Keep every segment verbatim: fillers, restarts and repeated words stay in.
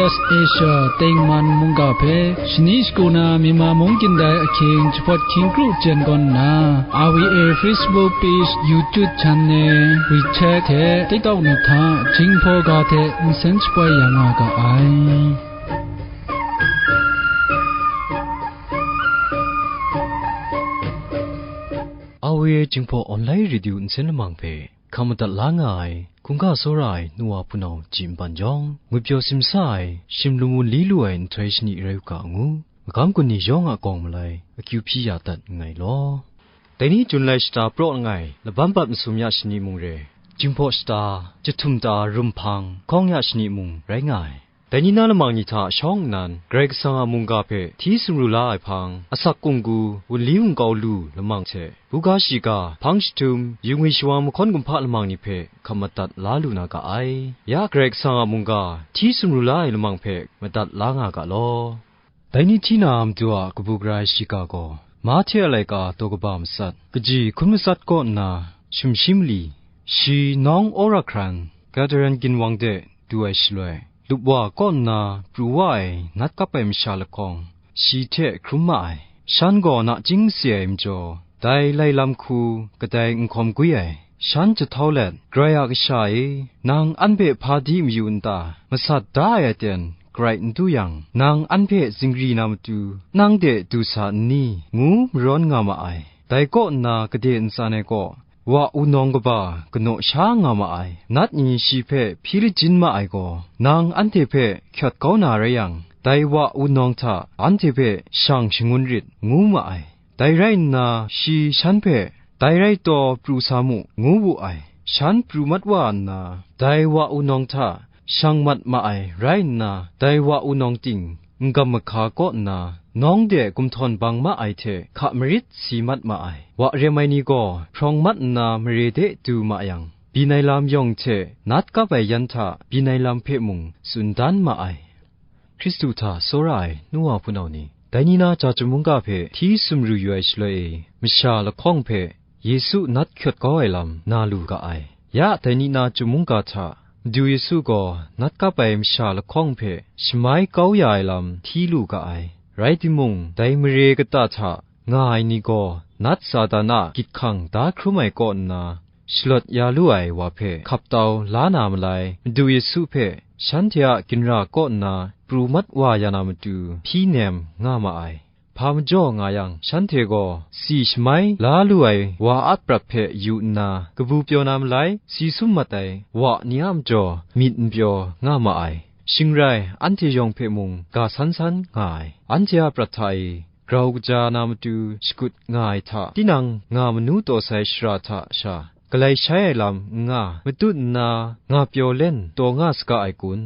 Asia tengman mungga hpe shani shagu na Myanmar mung kyin dai ahkying jahpawt hkying kru jen gawn nna, R V A Facebook page, YouTube channel, WeChat hte TikTok ni hta Jinghpaw ga hte nsen shapoi ya nga ga ai. R V A Jinghpaw Online Radio nsen lamang hpe hkam madat la nga ai, hkungga tsawra ai nu wa hpunau ji npan jawng, ngwipyaw simsa ai, shim lum wun li lu ai nhtoi shani rai u ga ngu, magam gun ni yawng a gawng malai akyu hpyi ya dat nngai law. Dai ni Jun lai shata praw langai, labam bat masum ya shani mung re, Jinghpaw shata, Jahtum ta, Rumhpang, Hkawng ya shani mung rai nga ai. Dai ni na lamang ni hta shawng nnan, Karai Kasang a mungga hpe hti sumru la ai hpang, asak kunggu, wunli wungkau lu lamang hte, buga shiga, hpang jahtum, yu ngwi shawa mahkawn kumhpa lamang ni hpe hkam madat la lu na ga ai. Ya Karai Kasang a mungga hti sumru la ai lamang hpe madat la nga ga law. Dai ni hti na Madu a kabu gara ai shiga gaw, Mahte a laika daw kaba matsat, kaji hkun matsat kaw nna, sumshi mali, shi nawng wora hkran, Gadaren ginwang de du ai shaloi, lup wa kaw nna pru wa ai nat kap ai masha lahkawng, shi hte hkrum ma ai. Shan gaw nachying masi ai majaw, dai lai lam hku kadai n hkawm gwi ai. Shan jahtau let, Karai a Kasha e, nang an hpe hpa di mayu n ta? Masat da ai aten garai n du yang, nang an hpe zingri na matu, nang de du sa n ni? ngu marawn nga ma ai. Dai kaw nna gade ntsan ai kaw, wa wunawng kaba kanaw sha nga ma ai. Nat ni shi hpe hpyi lajin ma ai gaw, nang anhte hpe hkyawt kau na rai yang, dai wa wunawng hta anhte hpe shang shangun rit, ngu ma ai. Dai rai nna, shi shan hpe, "Dai rai taw pru sa mu," ngu wu ai. Shan pru mat wa nna, dai wa wunawng hta shang mat ma ai rai nna, dai wa wunawng ting n-gam mahka kaw nna, nawng de gumhtawn bang ma ai hte hka marit si mat ma ai. Wa rem ai ni gaw hprawng mat nna mare de du ma yang, byin ai lam yawng hte nat kap ai yan hta byin ai lam hpe mung tsun dan ma ai. Hkristu hta tsawra ai nu wa hpunau ni, dai ni na ja chyum mungga hpe hti sumru yu ai shaloi e, masha lahkawng hpe Yesu nat hkyawt kau ai lam na lu ga ai. Ya dai ni na chyum mungga hta, Madu Yesu gaw nat kap ai masha lahkawng hpe shamai kau ya ai lam hti lu ga ai. Rai timung, dai mare kata hta nga ai ni gaw, nat Satan a gyit hkang da hkrum ai kaw nna, shalawt ya lu ai wa hpe hkap tau la na malai, Madu Yesu hpe shanhte a ginra kaw nna pru mat wa ya na matu hpyi nem nga ma ai. Hpa majaw nga yang, shanhte gaw si shamai la lu ai wa a prat hpe yu nna, kabu pyaw na malai, si sum mat ai wa ni a majaw myit n pyaw nga ma ai. Shing rai, anhte yawng hpe mung ga san san nga ai. Anhte a prat hta e, grau kaja na matu shakut nga ai hta, tinang nga manu taw sai shara hta sha, galai shai ai lam n nga, matut nna nga pyaw len taw nga saga ai kun?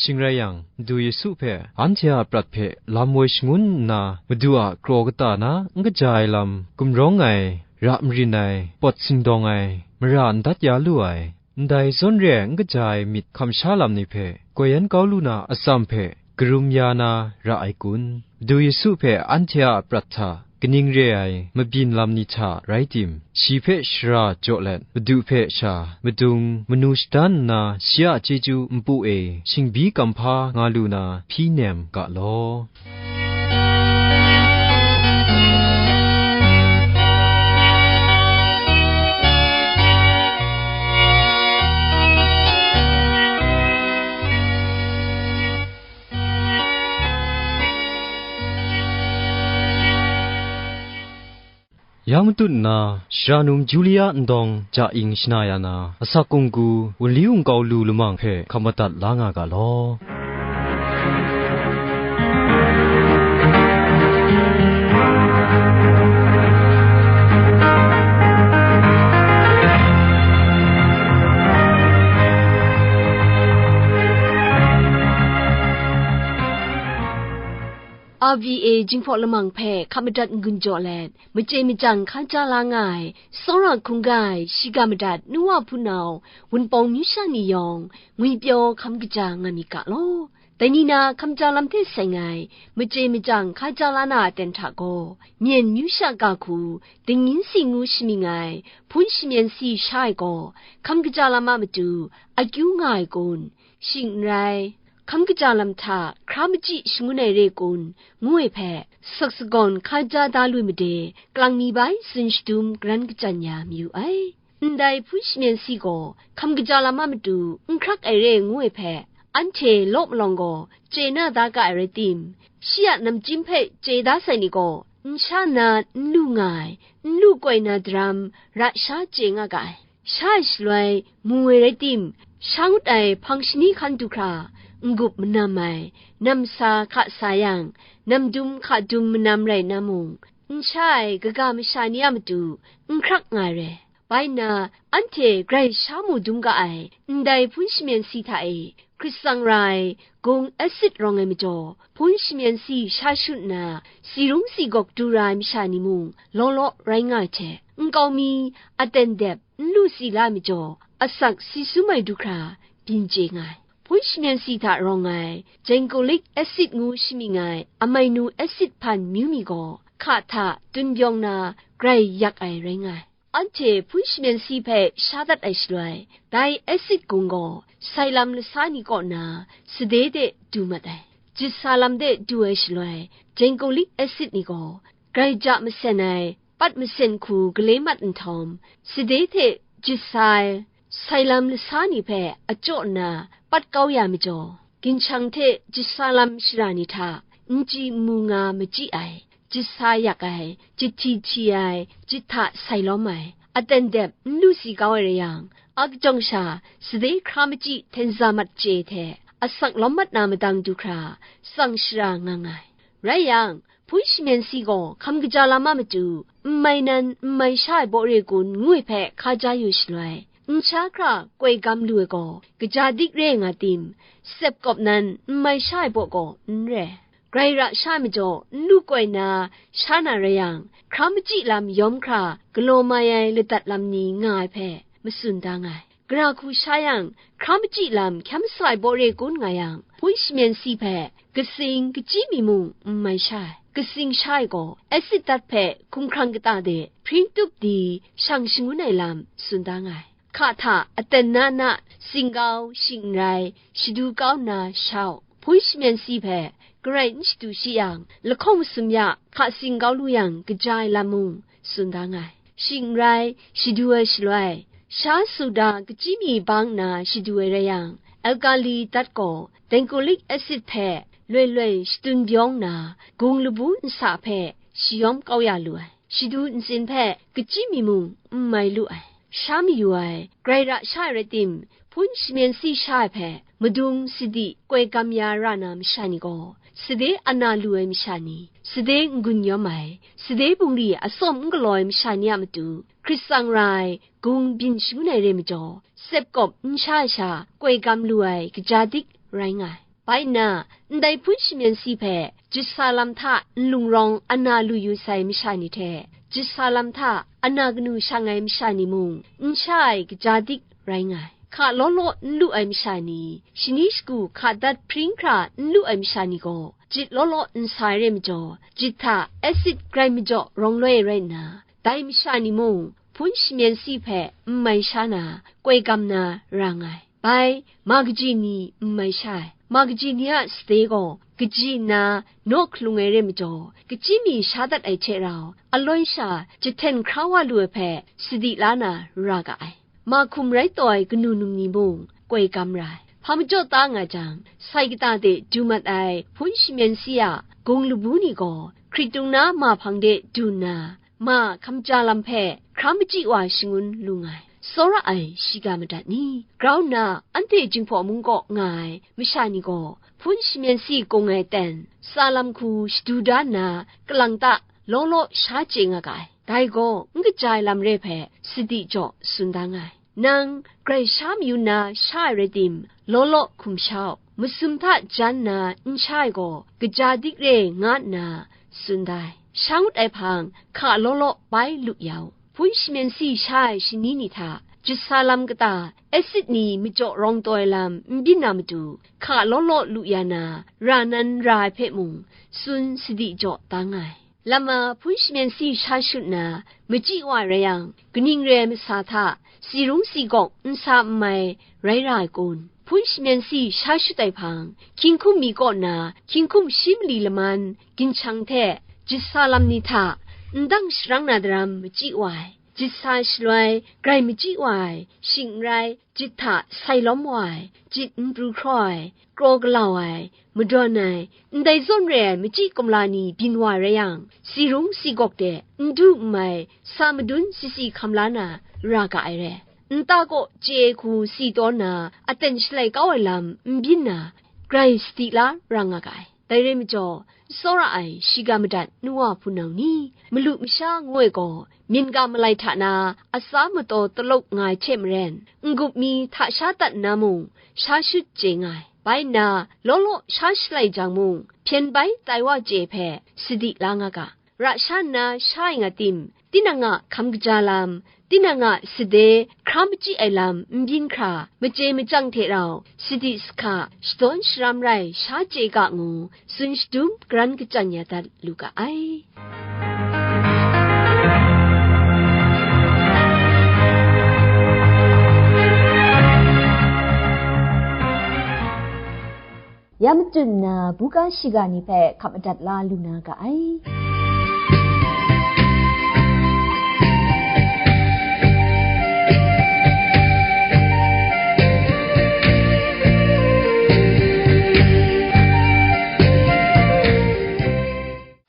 Shing rai yang, Madu Yesu hpe anhte a prat hpe lam woi shangun nna, Madu a kraw kata na n kaja ai lam, gumrawng ai, ra marin ai, pawt sindawng ai, mara n dat ya lu ai, ndai zawn re ai n kaja ai myit hkamsha lam ni hpe, koi yan kau lu na atsam hpe, karum ya na ra ai kun? Madu Yesu hpe anhte a prat hta kaning re ai mabyin lam ni hta rai tim, shi hpe shara jaw let, Madu hpe sha madung manu shadan nna, shi a chyeju npu e shingbi kamhpa nga lu na hpyi nem ga law. Ya matut nna, shara num Julia ndawng ja ing shana ya na, asak kunggu, wunli wungkau lu lamang hpe hkam madat la nga ga law. R V A Jinghpaw Lamang hpe hkap madat n-gun jaw let, machye machyang hkaja la nga ai, tsawra hkungga ai, shiga madat nu wa hpunau, Wunpawng myu sha ni yawng, ngwipyaw hkam kaja nga myit ga law. Dai ni na hkam ja lam hte seng ai, machye machyang hkaja la na aten hta gaw, Myen myu sha ga hku, dingyin si ngu shamying ai, hpun shamyen si sha ai gaw, hkam kaja lam a matu, akyu nga ai kun? Shing n rai, hkam kaja lam hta hkra machyi shangun ai re kun, ngu ai hpe, saksagawn hkaja da lu made, kalang mi bai tsun shadum karan kachyan ya mayu ai. Ndai hpun shamyen si gaw hkam kaja lam a matu n hkrak ai re ngu ai hpe, anhte law malawng gaw chye na da ga ai rai tim, shi a namchyim hpe chye da sai ni gaw, n sha nna n lu nga ai, n lu koi na daram, ra sha chye nga ga ai. Sha ai shaloi mu ai rai tim, sha ngut ai hpang shani hkan du hkra, n-gup manam ai, nam sa hka sa yang, nam dum hka dum manam rai nna mung, n sha ai kaga masha ni a matu n hkrak nga ai re. Bai nna, anhte grai sha mu dum ga ai ndai hpun shamyen si hta e, hkrit tsang ra ai gung asit rawng ai majaw, hpun shamyen si sha shut nna, si rung si gawk du ra ai masha ni mung law law rai nga ai hte, nkau mi, aten dep, n lu si la ai majaw, asak si sum ai du hkra, byin chye nga ai. Hpun shamyen si hta rawng ai, jenkolik asit ngu shamying ai, amino asit hpan myu mi gaw, hka hta tun byawng na, grai yak ai rai nga ai. Anhte hpun shamyen si hpe sha dat ai shaloi, dai asit gung gaw, sai lam lasa ni kaw na, sade de du mat ai. Jit sa lam de du ai shaloi, jenkolik asit ni gaw, grai ja masen ai, pat masen hku gale mat nhtawm, sade hte jit sa ai, sai lam lasa ni hpe achyaw nna pat kau ya majaw, ginshang hte jit sa lam shara ni hta n chyi n mu nga machyi ai, jit sa yak ai, jit hti hti ai, jit hta sai lawm ai, aten dep n lu si kau ai rai yang, a kajawng sha sade hkra machyi htenza mat chye hte asak lawm mat na madang du hkra, tsang shara nga nga ai. Rai yang, hpun shamyen si gaw hkam kaja lam a matu, n mai nan, n mai sha ai baw re kun, ngu ai hpe hkaja yu shaloi, n sha hkra koi gam lu ai gaw, kaja dik re nga tim, sep kawp nan, n mai sha ai baw gaw n re. Grai ra sha ai majaw, n lu koi na, sha na rai yang, hkra machyi lam yawm hkra, galaw mai ai ladat lam ni nga ai hpe, matsun da nga ai. Gara hku sha yang, hkra machyi lam hkyam sa ai baw re kun nga yang, hpun shamyen si hpe, katsing kachyi mi mung n mai sha ai. Katsing sha ai gaw, asit dat hpe hkumhkrang kata de hpring tup di shang shangun ai lam tsun da nga ai. Hka hta aten na na, singkau, shing n rai, shadu kau nna sha u. Hpun shamyen si hpe garai n shadu shi yang, lahkawng masum ya hka singkau lu yang kaja ai lam mung tsun da nga ai. Shing n rai, shadu ai shaloi, sha suda kachyi mi bang nna shadu ai rai yang, alkali dat gaw, dengkulik asit hpe loi loi shatun byawng nna, gung labu nsa hpe shayawm kau ya lu ai. Shadu ntsin hpe kachyi mi mung n mai lu ai. Sha mayu ai, grai ra sha ai rai tim, hpun shamyen si sha ai hpe, madung sadi koi gam ya ra na masha ni gaw, sade ana lu ai masha ni, sade n-gun yawm ai, sade bungli atsawm n galaw ai masha ni a matu, hkrit tsang ra ai, gung byin shangun ai re majaw, sep kawp n sha ai sha, koi gam lu ai kaja dik rai nga ai. Bai nna, ndai hpun shamyen si hpe, jit sa lam hta nlung rawng ana lu yu sai masha ni hte, jit sa lam hta ana kanu shang ai masha ni mung, n sha ai kaja dik rai nga ai. Hka law law n lu ai masha ni, shani shagu hka dat hpring hkra n lu ai masha ni gaw, jit law law n sa ai re majaw, jit hta asit grai majaw rawng loi ai rai nna, dai masha ni mung, hpun shamyen si hpe n mai sha na, koi gam na ra nga ai. Bai, ma kaji ni n mai sha ai. Ma kaji ni a sade gaw, kaji nna naw hkalung ai re majaw, kachyi mi sha dat ai hte rau, aloi sha jahten hkra wa lu ai hpe sadi la na ra ga ai. Ma hkum rai taw ai kanu num ni mung, koi gam ra ai. Hpa majaw ta nga jang, sai kata de du mat ai hpun shamyen si a gung labu ni gaw, hkritung na ma hpang de du nna, ma hkamja lam hpe hkra machyi wa shangun lu nga ai. Tsawra ai shiga madat ni? Grau nna anhte Jinghpaw mung kaw nga ai masha ni gaw, hpun shamyen si kung ai ten, tsa lam hku shadu da nna, kalang ta law law sha chye nga ga ai. Dai gaw, n kaja ai lam re hpe sadi jaw tsun da nga ai. Nang grai sha mayu nna sha ai rai tim, law law hkum sha u. Masum hta jan nna n sha ai gaw, kaja dik re nga nna tsun da ai. Sha ngut ai hpang, hka law law bai lu ya u. Hpun shamyen si sha ai shani ni hta, jit sa lam kata, asit ni majaw rawng taw ai lam n byin na matu, hka law law lu ya na, ra nan ra ai hpe mung, tsun sadi jaw da nga ai. Lama hpun shamyen si sha shut na machyi wa rai yang, kaning re ai masa hta si rung si gawk n sa n mai rai ra ai kun? Hpun shamyen si sha shut ai hpang, hkying hkum mi kaw na hkying hkum shi mali laman ginchang hte jit sa lam ni hta ndang sharang na daram machyi wa ai, jit sa shaloi grai machyi wa ai, shing n rai, jit hta sai lawm wa ai, jit n pru hkraw ai, kraw galau ai, madawn ai, ndai zawn re ai machyi kumla ni byin wa rai yang, si rung si gawk de, n du n mai, sa madun si si hkam la na ra ga ai re. Nta kaw chye ai hku si taw na, aten shalai kau ai lam n byin na, grai sadi la ra nga ga ai. Dai rai majaw, tsawra ai shiga madat nu wa hpunau ni, malu masha ngu ai gaw, myin ga malai hta na, atsa mataw talawk nga ai hte maren, n-gup mi hta sha dat nna mung, sha shut chye nga ai. Bai nna, law law sha shalai jang mung, hpyen bai tai wa chye hpe sadi la nga ga. Ra sha nna sha ai nga tim, tinang a hkam kaja lam, tinang a sade hkra machyi ai lam n byin hkra, machye machyang hte rau sadi sahka shadawn sharam rai sha chye ga ngu, tsun shadum karan kachyan ya dat lu ga ai. Ya matut nna, buga shiga ni hpe hkap madat la lu na ga ai.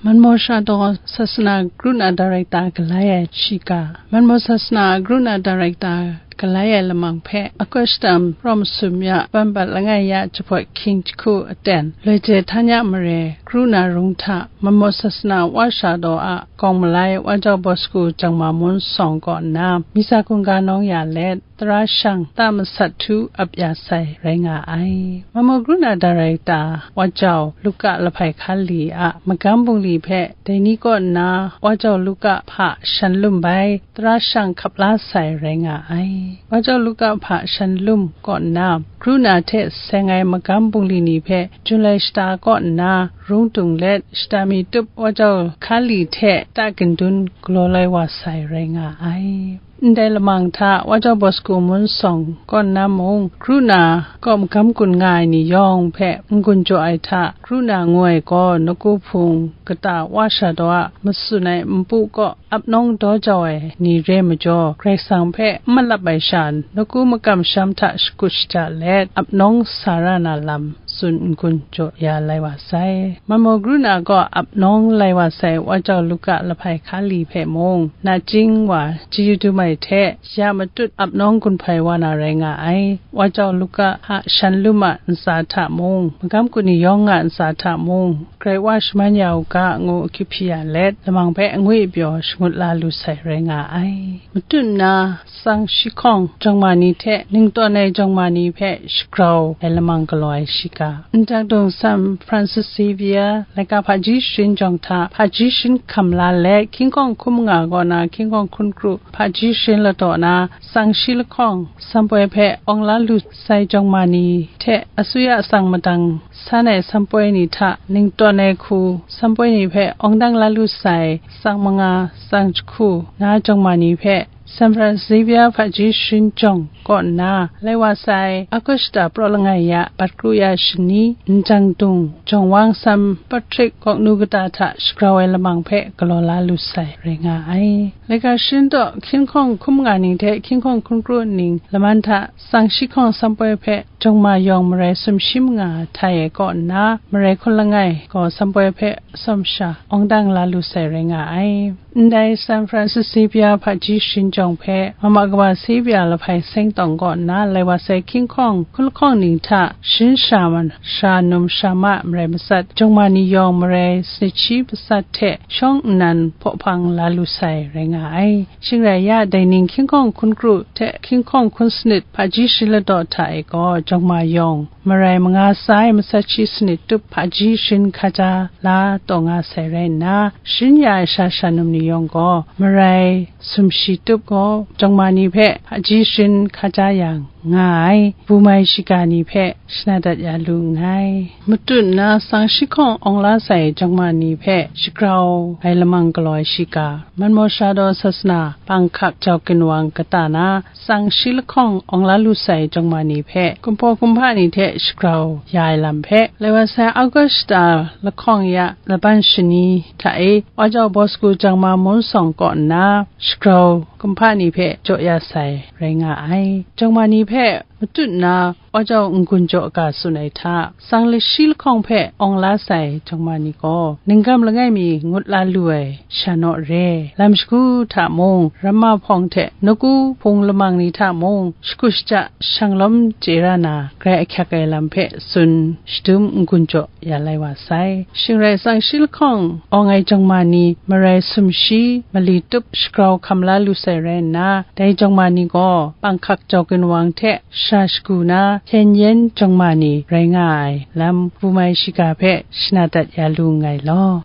Manmaw Sha Daw Sasana Kru Na Director Galai Ai Shiga. Manmaw Sasana Kru Na Director Galai Ai Lamang hpe August tam rawm sum ya, ban bat langai ya, jahpawt hkying jahku aten, Loi Jehthanya mare, Kru Na Rung hta, Manmaw Sasana Wa Sha Daw a Kawng Malai Wa Jau Bosku Jangma Mun Sawng kaw nna, Misa Hkungga Nawng Ya let, tara shang ta masat htu ap ya sai rai nga ai. Manmaw Kru Na Director Wa Jau Luka Lahpai Hkali a magam bungli hpe dai ni kaw nna Wa Jau Luka hpa shan lum bai tara shang hkap la sai rai nga ai. Wa Jau Luka hpa shan lum kaw nna, Kru Na hte seng ai magam bungli ni hpe Junlai shata kaw nna rung dung let, shata mi tup Wa Jau Hkali hte ta gindun galaw lai wa sai rai nga ai. Ndai lamang hta Wa Jau Bosku Mun Sawng kaw nna mung, Kru Na kaw magam gun nga ai ni yawng hpe n-gun jaw ai hta, Kru Na ngu ai gaw Nawku Hpung kata Wa Sha Daw a matsun ai npu kaw ap nawng daw jau ai ni re majaw, Karai Kasang hpe n malap ai sha, Nawku makam sham hta shakut shaja let, ap nawng sa ra na lam tsun n-gun jaw ya lai wa sai. Manmaw Kru Na gaw ap nawng lai wa sai Wa Jau Luka Lahpai Hkali hpe mung, nachying wa chyeju dum ai hte, ya matut ap nawng gun hpai wa na rai nga ai. Wa Jau Luka hpa shan lum a ntsa hta mung, magam gun ni yawng a ntsa hta mung, grai wa shaman ya u ga, ngu akyu hpyi ya let, lamang hpe angwi apyaw shangut la lu sai rai nga ai. Matut nna, tsang shi hkawng jawng ma ni hte ningtawn ai jawng ma ni hpe shagrau ai lamang galaw ai shiga. Ndakdung San Francis Xavier laika hpaji sharin jawng hta hpaji sharin hkam la let, hkying hkawng hkun manga kaw na hkying hkawng hkun kru hpaji sharin ladaw na, tsang shi lahkawng sanpoi hpe awng la lu sai jawng ma ni hte, asuya tsang madang san ai sanpoi ni hta ningtawn ai hku sanpoi ni hpe awng dang la lu sai, tsang manga, tsang jahku na jawng ma ni hpe, San Francis Xavier hpaji sharin jawng kaw nna, lai wa sai, August shata praw langai ya, bat kru ya shani, ndang dung, jawng wang San Patrick gawknu kata hta shagrau ai lamang hpe galaw la lu sai rai nga ai. Laika sharin daw hkying hkawng hkun manga ning hte hkying hkawng hkun kru ning laman hta tsang shi hkawng sanpoi hpe jawng ma yawng marai sumshi manga htai ai kaw nna, marai hkun langai gaw sanpoi hpe atsawm sha awng dang la lu sai rai nga ai. Ndai San Francis Xavier hpaji sharin jawng hpe Mama Kaba Xavier Lahpai Seng Tawng kaw nna lai wa sai hkying hkawng hkun lahkawng ning hta sharin sha ma, sha num sha ma marai matsat, jawng ma ni yawng marai sanit shi matsat hte shawng nnan hpaw hpang la lu sai rai nga ai. Shing rai ya, dai ning hkying hkawng hkun kru hte hkying hkawng hkun sanit hpaji sharin ladaw hta e gaw, jawng ma yawng marai manga sai matsat shi sanit tup hpaji sharin hkaja la taw nga sai rai nna, sharin ya ai sha sha num ni yawng gaw, marai sumshi tup gaw, jawng ma ni hpe hpaji sharin hkaja yang, nga ai bumai shiga ni hpe shana dat ya lu nngai. Matut nna, sang shi hkawng awng la sai jawng ma ni hpe shagrau ai lamang galaw ai shiga, Manmaw Sara Daw Sasana Panghkak Jau Ginwang kata na, sang shi lahkawng awng la lu sai jawng ma ni hpe kumhpaw kumhpa ni hte shagrau ya ai lam hpe, lai wa sai August shata lahkawng ya laban shani hta e, Wa Jau Bosku Jangma Mun Sawng kaw nna shagrau kumhpa ni hpe jaw ya sai rai nga ai. Jawng ma ni hpe matut nna, Wa Jau N-gun Jaw ga tsun ai hta, sang lashi lahkawng hpe awng la sai jawng ma ni gaw, ningkam langai mi ngut la lu ai sha naw re, lam shagu hta mung, ramma hpawng hte nawku hpung lamang ni hta mung, shakut shaja shang lawm chye ra na, grai ahkyak ai lam hpe tsun shadum N-gun Jaw ya lai wa sai. Shing rai, sang shi lahkawng awng ai jawng ma ni marai sumshi mali tup shagrau hkam la lu sai rai nna, dai jawng ma ni gaw Panghkak Jau Ginwang hte sha shagu na, hpyen yen jawng ma ni rai nga ai lam bumai shiga hpe shana dat ya lu nngai law.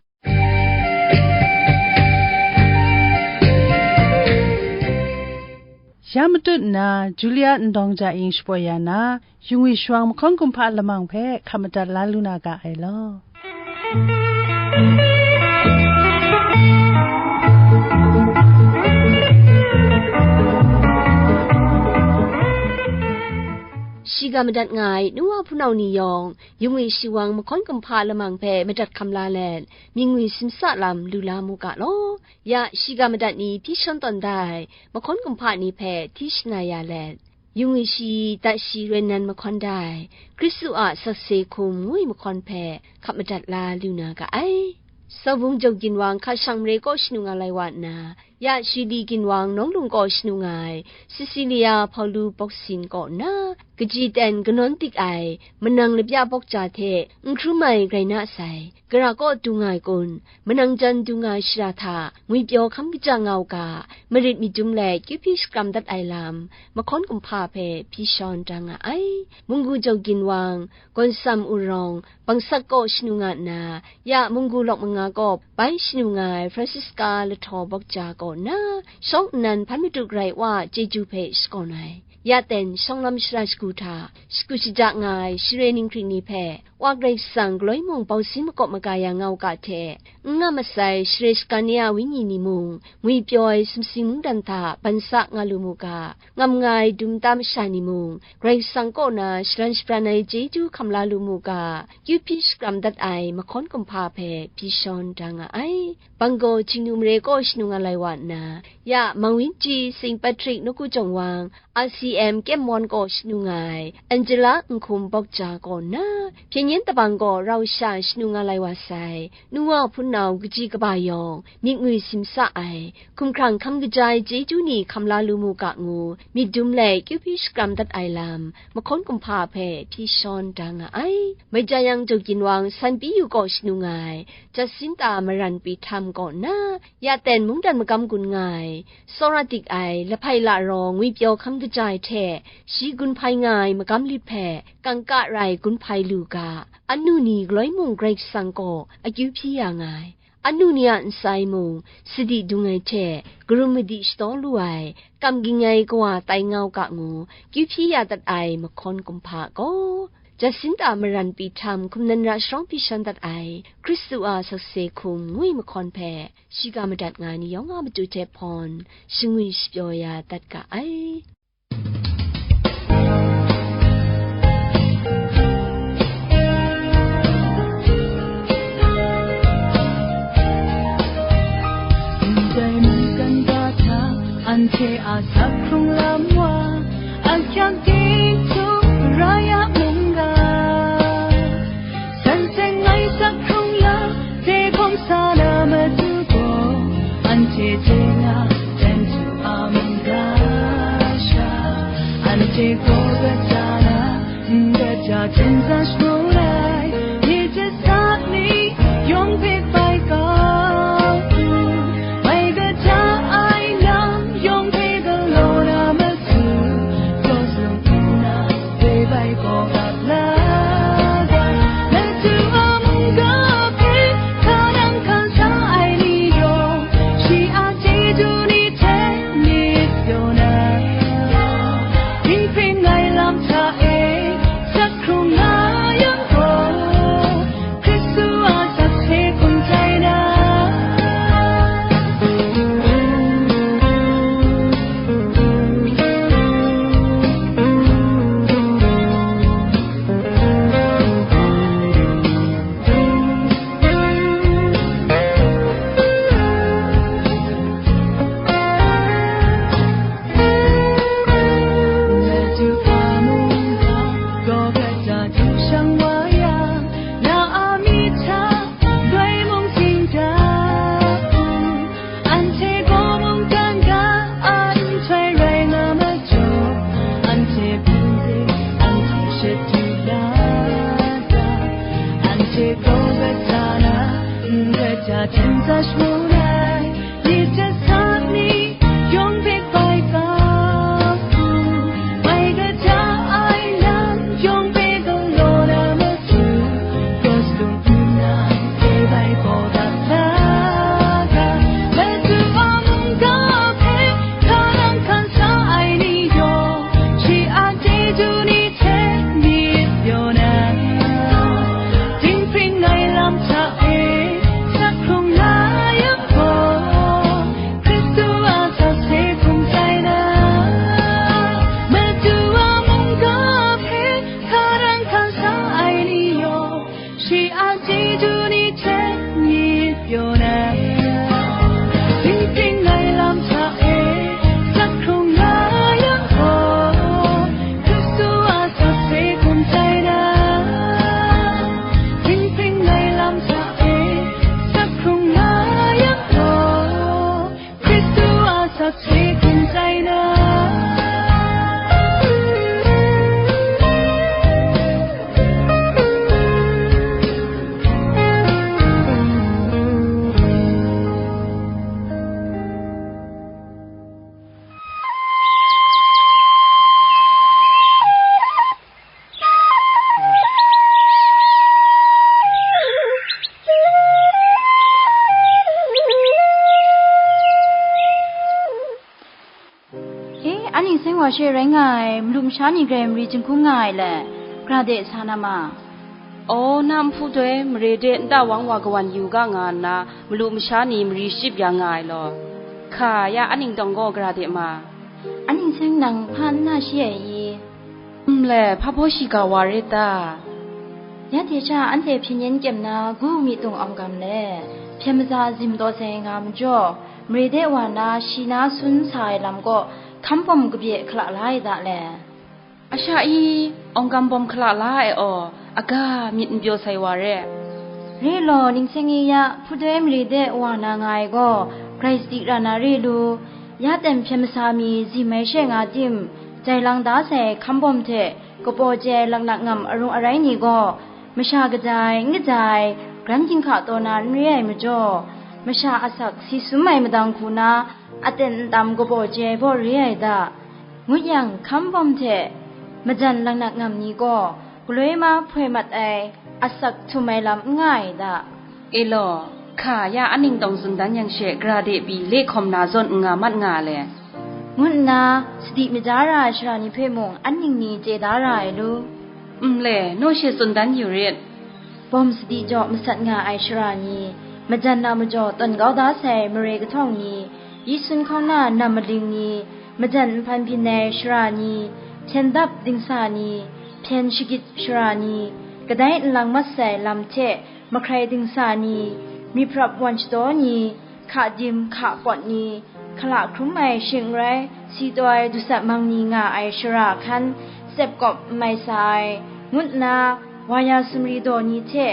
Ya matut nna, Julia Ndawng Ja Ing shapoi ya na, Yungwi Shawang Mahkawn Kumhpa lamang hpe hkap madat la lu na ga ai law. Shiga madat nga ai nu wa hpunau ni yawng, Yungwi Shawang Mahkawn Kumhpa lamang hpe madat hkam la let, myingwi simsa lam lu la mu ga law. Ya shiga madat ni hpyi shawn tawn da ai mahkawn kumhpa ni hpe hti shana ya let, Yungwi Shi, Dat Shi, Rai Nan Mahkawn Da Ai, Hkristu a Sakse Hkum ngu ai mahkawn hpe hkap madat la lu na ga ai. Saubung Jau Ginwang hka shang mare kaw shanu nga lai wa nna, ya Shili Ginwang Nawng Lung kaw shanu nga ai Sisilia Hpaulu Bawksin kaw nna, kaji ten kanawn dik ai manang lapya bawk ja hte n hkrum ai rai na sai, gara kaw du nga ai kun, manang jan du nga ai shara hta ngwipyaw hkam kaja nga u ga, marit myit dum let kyu hpyi shakram dat ai lam, mahkawn kumhpa hpe hpyi shawn da nga ai. Munggu Jau Ginwang, Gawnsam Urawng, Bangsak kaw shanu nga nna, ya Munggu Lawk Manga kaw bai shanu nga ai Francisca Lahtaw Bawk Ja kaw nna, shawng nnan hpan madu garai wa chyeju hpe shakawn ai. Ya ten shawng lam shara shagu hta, shakut shaja nga ai share ninghkring ni hpe, Wa Karai Kasang galoi mung bausin makawp maga ya nga u ga hte, n nga masai share shagan ni a wenyi ni mung, ngwipyaw ai sumsing mungdan hta ban sa nga lu mu ga, ngam nga ai dum ta masha ni mung, Karai Kasang kaw na shalan shabran ai chyeju hkam la lu mu ga, kyu hpyi shakram dat ai mahkawn kumhpa hpe hpyi shawn da nga ai. Banggaw Htingnu mare kaw shanu nga lai wa nna, ya Mang Winji, Saint Patrick Nawku Jawng Wang, R C M Kemwon kaw shanu nga ai Angela Nhkum Bawk Ja kaw nna, hpyen yen tabang kaw rau sha shanu nga lai wa sai, nu wa hpunau kaji kaba yawng myit ngwi simsa ai, hkumhkrang hkam kaja ai chyeju ni hkam la lu mu ga ngu, myit dum let kyu hpyi shakram dat ai lam, mahkawn kumhpa hpe hpyi shawn da nga ai. Maija yang Jau Ginwang San Pyi Yu kaw shanu nga ai, Jacinta Maran Pyi Htam kaw nna, ya ten mungdan magam gun nga ai, tsawra dik ai, lahpai lahraw ngwipyaw hkam kaja ai hte, shi gun hpai nga ai magam lit hpe, kangka rai gun hpai lu ga, anu ni galoi mung Karai Kasang kaw akyu hpyi ya nga ai. Anu ni a ntsa e mung sadi dung ai hte, karum madi shadaw lu ai, kam ging ai kawa tai nga u ga ngu, kyu hpyi ya dat ai mahkawn kumhpa gaw, Jacinta Maran Pyi Htam hkum nan ra sharawng hpyi shawn dat ai, Hkristu a Sakse Hkum ngu ai mahkawn hpe, shiga madat nga ai ni yawng a matu hte hpawn, shangwi shapyaw ya dat ga ai. Ndai mungkan ga hta anhte a sak hkrung lam wa, a hkyang ting htum rai a mungga. San seng ngai sak hkrung ya, dai hkawm sa na matu gaw, anhte hte na, jan htu a mungga. Jen za shmu ai, myit jasat ni, yawng hpe bai ga hku, mai kaja ai lam, yawng hpe galaw na matu, Yesu hpung na, hpe bai baw dat na ga, Madu a mungga hpe, hkarang hkan sa ai ni yawng, shi a chyeju ni hte myit pyaw na, dinghpring ai lam hta e, sak hkrung la yang gaw, Hkristu a sakse hkum tai na, Madu a mungga hpe hkarang hkan sa ai ni yawng, shi a chyeju ni hte myit pyaw na, dinghpring ai lam hta e, sak hkrung la yang gaw, Hkristu a sakse hkum tai na, dinghpring ai lam hta e, sak hkrung la yang gaw, Hkristu a sakse hkum tai na. E, a ning seng wa she rai nga ai, malu masha ni grai mari jinghkung nga ai le, gara de sa na ma? Aw, na nhpu doi mare de nta wang wa kawan yu ga nga nna, malu masha ni mari shachyip ya nga ai law. Hka ya, a ning tawng gaw gara de ma? A ning seng nang hpa n na shi ai i? Nle, hpa baw shiga wa rit ta? Ya de sha anhte hpyen yen kyem na gu mi tung awng gam le, hpyen maza zim taw sai nga majaw, mare de wa na shi na sun sa ai lam kaw, hkam bawm kabye hkala la ai da le. A sha i, awng gam bawm hkala la ai aw, aga myit n pyaw sai wa re. Re law, ning seng i ya, hpudoi mare de wa na nga ai gaw, grai sadi ra na re lu, ya ten hpyen masa mi zim ai she nga tim, jai lang da sai hkam bawm hte, kapaw chye ai laknak ngam arung arai ni gaw, masha kaja ai, n kaja ai, gran ginhka taw na n re ai majaw, masha asak si sum ai madang hku na, aten ntam kapaw chye ai baw re ai da, ngut yang, hkam bawm hte majan laknak ngam ni gaw, galoi ma hpoi mat ai, asak htum ai lam n nga ai da. E law, hka ya a ning tawng tsun dan yang she, gara de pyi le hkawm na zawn n nga mat nga le, ngu nna, sadi maja ra ai sara ni hpe mung an ning ni chye da ra ai lu? Nle, naw she tsun dan yu rit. Bawm sadi jaw masat nga ai sara ni, majan a majaw tawn kau da sai mare kahtawng ni, yi sun hkauna nam maling ni, majan nhpan byin ai sara ni, hpyen dap dingsa ni, hpyen shagit sara ni, kadai nlang mat sai lam hte mahkrai dingsa ni, myiprap wan shadaw ni, hka dim hka pawt ni, hkala hkrum ai shing n rai, si taw ai dusat mang ni nga ai sara hkan, tsep kawp n mai sa ai, ngut nna, wa ya sumri daw ni hte,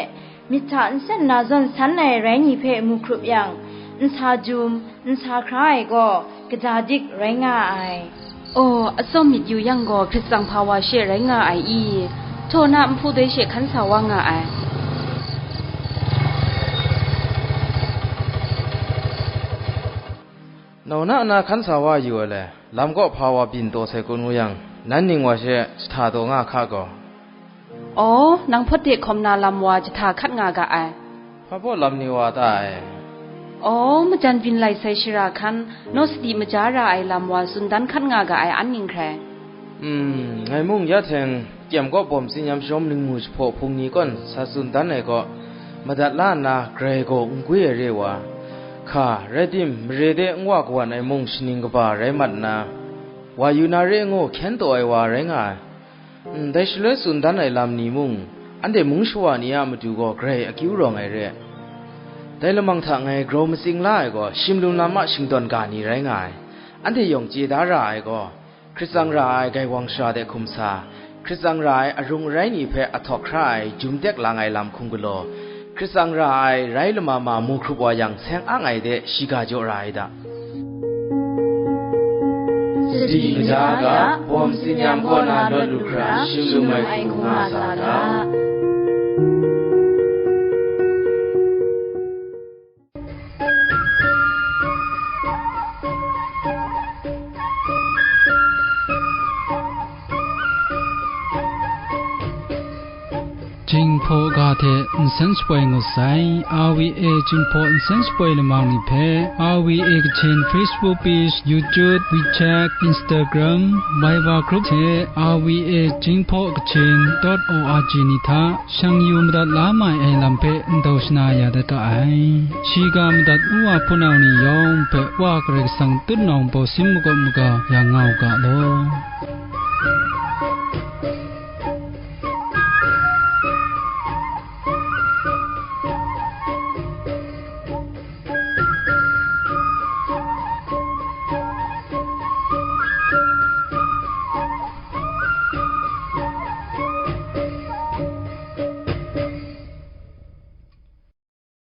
myit hta nsen na zawn san ai rai ni hpe mu hkrup yang, n sa jum, n sa hkra ai gaw, kaja dik rai nga ai. Aw, atsawm myit yu yang gaw, hkrit tsang hpa wa she rai nga ai i? Htaw na nhpu doi she hkan sa wa nga ai. Nau na na hkan sa wa yu ai le, lam kaw hpa wa byin taw sai kun ngu yang, nan ning wa she jahta taw nga hka gaw. Aw, nang hpawt de hkawm na lam wa jahta hkat nga ga ai. Hpa baw lam ni wa ta ai? Aw, majan byin lai sai shara hkan, naw sadi maja ra ai lam wa tsun dan hkat nga ga ai an ning hkrai. Um, ngai mung ya hteng, kyem kaw bawm tsinyam shawm lingmu jahpaw hpung ni kawn sa tsun dan ai kaw, madat la nna grai gaw n gwi ai re wa, hka, rai tim, mare de n wa kawan ai mung shaning kaba rai mat nna, wa yu na re ngu hkyen taw ai wa rai nga ai. Ndai shaloi tsun dan ai lam ni mung, anhte mung shawa ni a matu gaw grai akyu rawng ai re. Dai lamang hta ngai grau matsing la ai gaw, shim lum lam a shingtawn ga ni rai nga ai. Anhte yawng chye da ra ai gaw, hkrit tsang ra ai gaiwang shara de hkum sa, hkrit tsang ra ai arung arai ni hpe ahtawk hkra ai jum tek lang ai lam hkum galaw, hkrit tsang ra ai rai lama ma mu hkrup wa yang, seng ang ai de shiga jaw ra ai da. Sadi maja ga, bawm tsinyam kaw na lawt lu hkra, shim lum ai hku nga sa ga. nsen shapoi ngut sai. R V A Jinghpaw nsen shapoi lamang ni hpe R V A Kachin Facebook page, YouTube, WeChat, Instagram, Viber group hte R V A Jinghpaw Kachin dot O R G ni hta shang yu madat la mai ai lam hpe ndau shana ya dat ga ai. Shiga madat u wa hpunau ni yawng hpe Wa Karai Kasang tutnawng baw sin makawp maga ya nga u ga law.